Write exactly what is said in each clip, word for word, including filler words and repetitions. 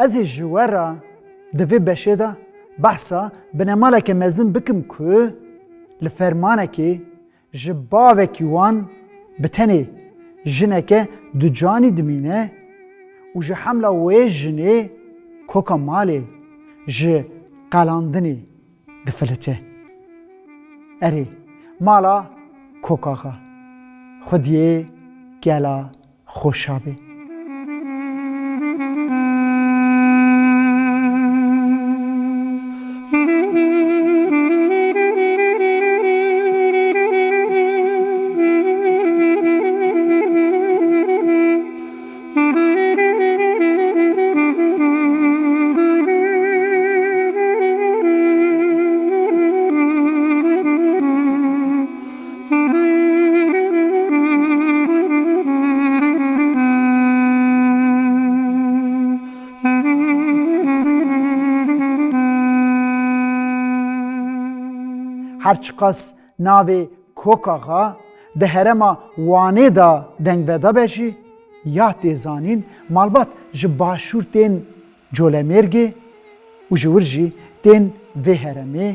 Ez ê ji we re di vê beşê de behsa binemaleke mezin bikim ku li fermanekê ji bavekî wan bi tenê jineke ducanî dimîne û ji hemla wê jinê koka malê ji qelandinê difilite. Erê, mala Kokaxa. Xwediyê gela xweşa be. Her çiqas navê Kokaxa di herêma Wanê de dengveda be jî, ya tê zanîn malbat ji başûr tên Colemêrgê û ji wir jî tên vê herêmê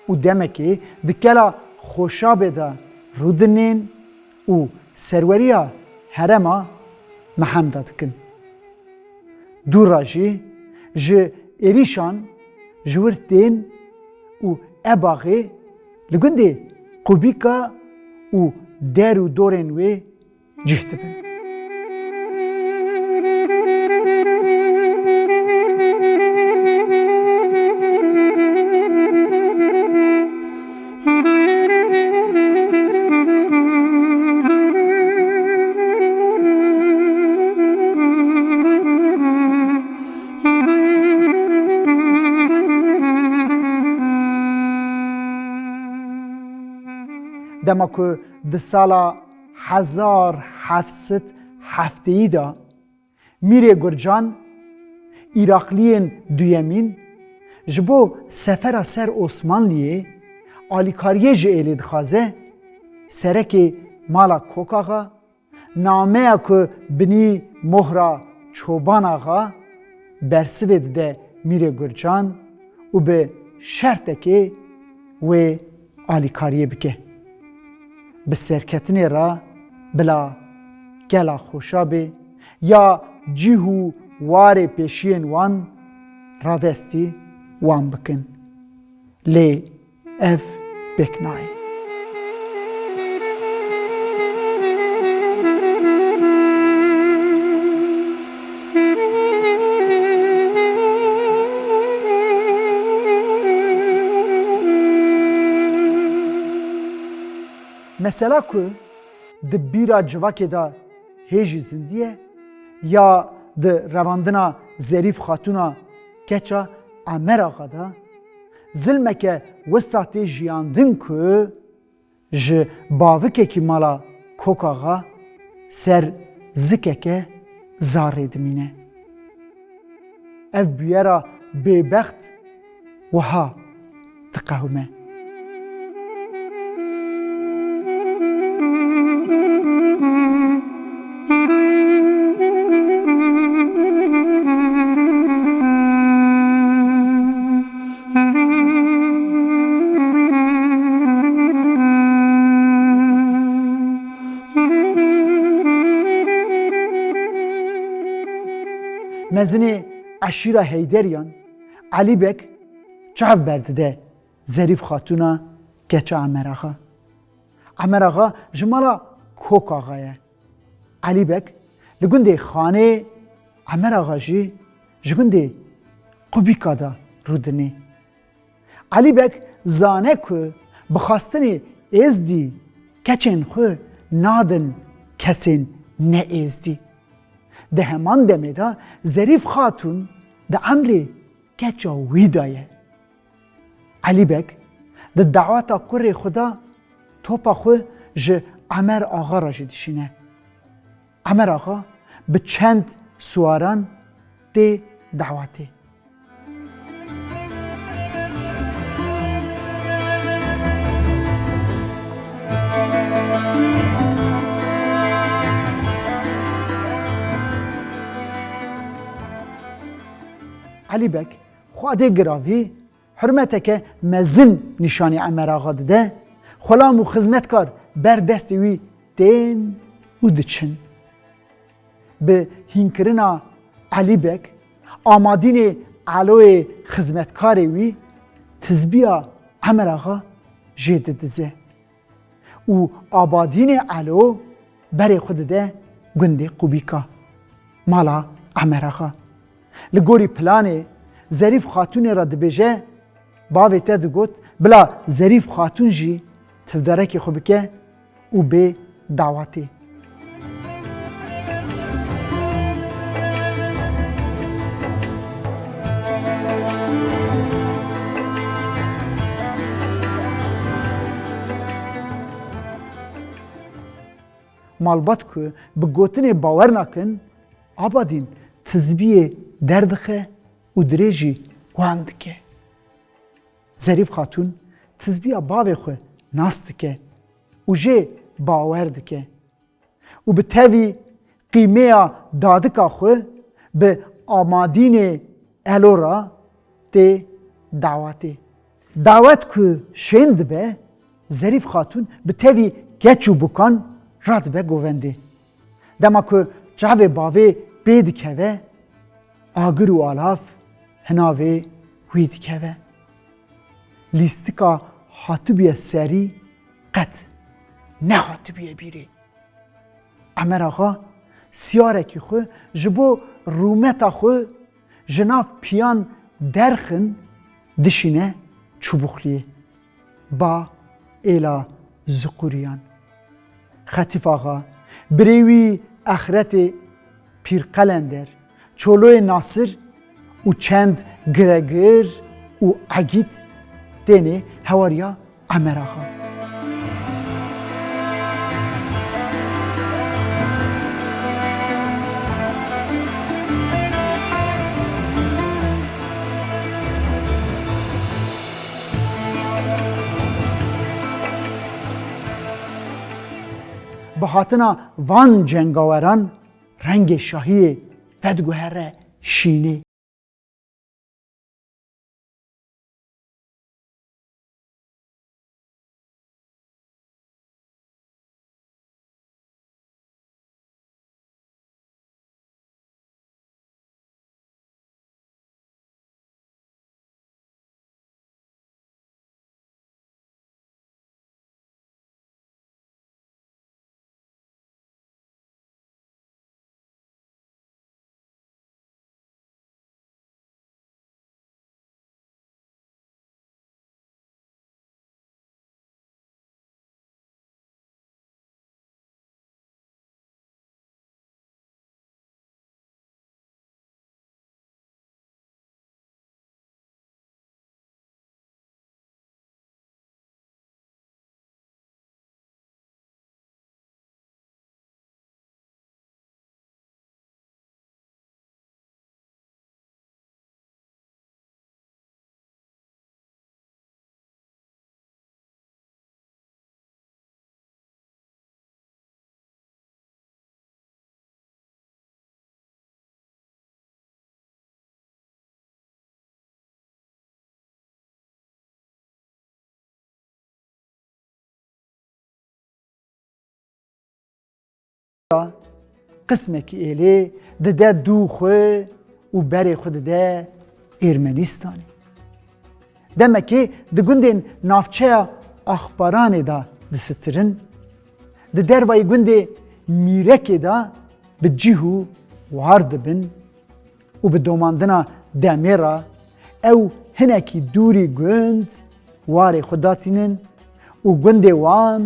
û demekê di kela Xoşabê de rûdinên û serweriya herêma Mehemda dikin. Dûra jî ji êrîşan ji wir tên û Ebaxê li gundê Qubîka û der û dorên wê cih dibin. Dema ku di sala hezar heft sed heftêyî de Mîrê Gurcan, Îraqliyên duyemîn, ji bo sefera ser Osmanliyê alîkariyê ji êlê dixwaze, serekê mala Kokaxa, nameya ku binî mohra Çoban Axa bersivê dide Mîrê Gurcan û bi şertekê wê alîkariyê bike. Bi serketinê re bila gela Xoşabê ya cih û warê pêşiyên wan radestî wan bikin. Lê ev pêk nayê. Mesela ku di bîra civakê de hê jî zindî ye, ya di revandina Zerîf Xatûna keça Emer Axa de, zilmeke wisa tê jiyandin ku ji bavikekî mala Kokaxa ser zikeke zarê dimîne. Ev bûyera bêbext wiha diqewime. Mezinê eşîra Heyderiyan Elî Beg çav berdide Zerîf Xatûna keça Emer Axa. Emer Axa ji mala Kok Axa ye. Elî Beg li gundê Xanê, Emer Axa jî ji gundê Qubîka de rûdinê. Elî Beg zane ku bi xwestinê Êzdî keçên xwe nadin kesên ne Êzdî. Di heman demê de Zerîf Xatûn di emrê keça wî de ye. Elî Beg di daweta kurê xwe de topa xwe ji Emer Axa re jî dişîne. Emer Axa bi çend siwaran tê dawetê. Elî Beg Xwedê giravî hurmeteke mezin nîşanî Emer Axa dide, xulam û xizmetkar ber destê wî tên û diçin. Bi hînkirina Elî Beg, amadînê Eloyê xizmetkarê wî tizbiya Emer Axa jê didize. Û abadînê Elo berê xwe dide gundê Qubîka, mala Emer Axa. Li gorî planê Zerîf Xatûnê re dibêje, bavê te digot, bila Zerîf Xatûn jî tivdarekê xwe bike û bê dawatê. Malbat ku bi gotinê bawer nakin, abadîn tizbiyê derdixe û dirêjî wan dike. Zerîf Xatûn tizbiya bavê xwe nas dike û jê bawer dike. Û bi tevî qîmeya dadika xwe bi amadînê Elo re tê dawetê. Dawet ku şên dibe, Zerîf Xatûn bi tevî keç û bukan radibe govendê. Dema ku çavê bavê pê dikeve, agir û alav hinavê wî dikeve. Lîstika hatibûye serî qet nehatibûye bîrê. Emer Axa siyarekî xwe ji bo rûmeta xwe ji nav piyan derxin, dişîne Çubûxliyê, ba êla Ziqûriyan. Xetîf Axa, birê wî Exretê, Pîr Qelender, Çoloyê Nasir û çend giregir û egît tênê hewariya Emer Axa. Bi hatina van cengaweran rengê şahiyê vediguhere şînê. Qismekî êlê dide dû xwe û berê xwe dide Ermenistanê. Demekê di gundên navçeya Axparanê de disitirin, di dervayî gundê Mîrekê de bi cih û war dibin û bi domandina demê re ew hinekî dûrî gund warê xwe datînin û gundê wan